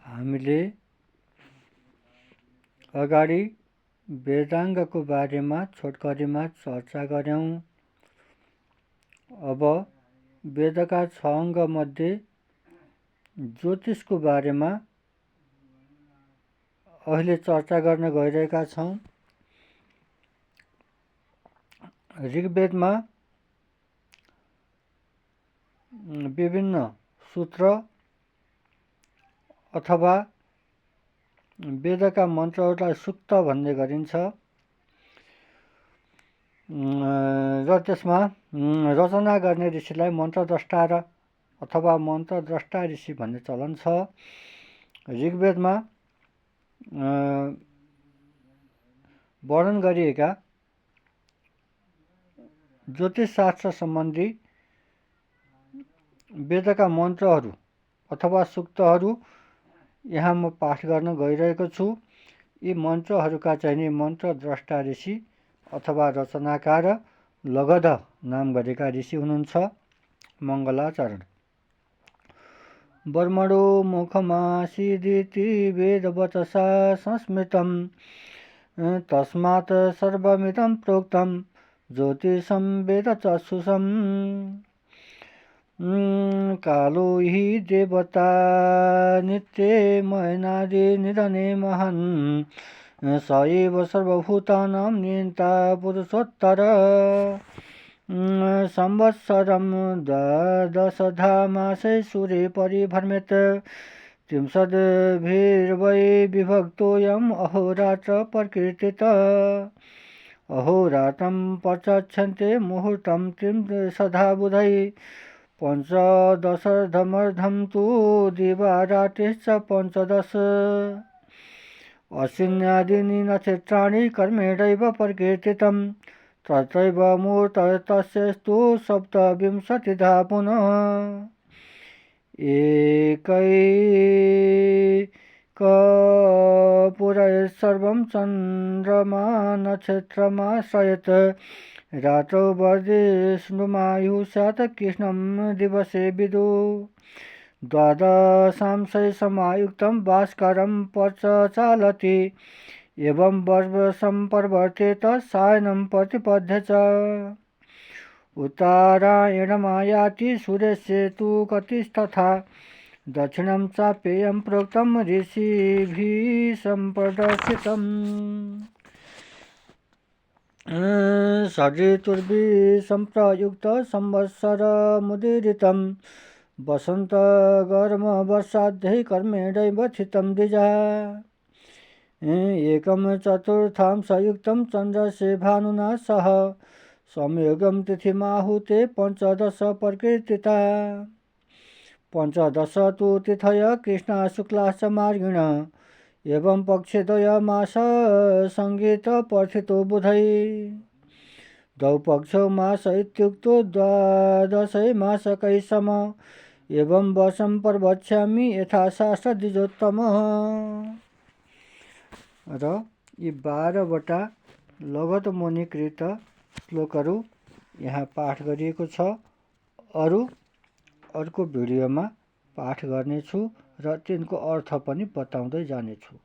हामीले अगाडि वेदाङ्गको बारेमा छोटकरीमा चर्चा गर्यौं। अब वेदका 6 अङ्ग मध्ये ज्योतिषको बारेमा अहिले चर्चा गर्न गइरहेका छौं। ऋग्वेदमा विभिन्न सूत्र अथवा वेदका मन्त्रहरूलाई सूक्त भन्ने गरिन्छ र त्यसमा रचना गर्ने ऋषिलाई मन्त्रद्रष्टा र अथवा मन्त्रद्रष्टा ऋषि भन्ने चलन छ। ऋग्वेदमा वर्णन गरिएका ज्योतिषशास्त्र सम्बन्धी वेदका मन्त्रहरू अथवा सूक्तहरू यहाँ म पाठ गर्न गइरहेको छु। यी मन्त्रहरूका चाहिँ नि मन्त्रद्रष्टा ऋषि अथवा रचनाकार लगध नाम गरेका ऋषि हुनुहुन्छ। मङ्गलाचरण। वर्मणो मुखमासीदिति वेदवचसा संस्मृतं तस्मात् सर्वमिदं प्रोक्तं ज्योतिषं वेदचक्षुषम्। कालो हि देवता नित्ये मयनादि निधने महन् स एव सर्वभूतानां नियन्ता पुरुषोत्तर। संवत्सरं द्वादशधा मासे सूर्ये परिभ्रमेत् त्रिंशद्भिर्वै विभक्तोऽयम् अहोरात्र प्रकीर्तित। अहोरात्रं प्रचक्षन्ते मुहूर्तं त्रिंशदा बुधै पञ्चदशर्धमर्धं तु दिवारात्रिश्च पञ्चदश। अश्विन्यादीनि नक्षत्राणि कर्मेणैव प्रकीर्तितं तत्रैव मुहूर्तस्तस्यस्तु सप्तविंशतिधा पुनः। एकैकपुरयत् सर्वं चन्द्रमा नक्षत्रमाश्रयत् रात्रौ वर्धिष्णुमायुः स्यात् कृष्णं दिवसे विदुः। द्वादशांशै समायुक्तं भास्करं प्रचालति एवं वर्षं प्रवर्तेत सायनं प्रतिपद्य च। उत्तरायणमायाति सूर्यस्य तु गतिस्तथा दक्षिणं चाप्येयं प्रोक्तं ऋषिभिः सम्प्रदर्शितम्। षड्ऋतुर्भिः सम्प्रयुक्त संवत्सरमुदीरितं वसन्तगर्मवर्षाद्यै कर्मेणैव स्थितं द्विजा। एकं चतुर्थांशयुक्तं चन्द्रस्य भानुना सह संयोगं तिथिमाहुते पञ्चदश प्रकीर्तिता। पञ्चदश तु तिथय कृष्णा शुक्लाश्च मार्गिण एवं पक्षद्वय मास संगीत प्रथितो बुधै। द्वौ पक्षौ मास इत्युक्तो द्वादशै मासकै सम एवं वर्षं प्रवक्ष्यामि यथाशास्त्र द्विजोत्तमः। र यी 12वटा लगध मुनिकृत श्लोकहरू यहाँ पाठ गरिएको छ। अर्को भिडियोमा पाठ गर्नेछु र तिनको अर्थ पनि बताउँदै जानेछु।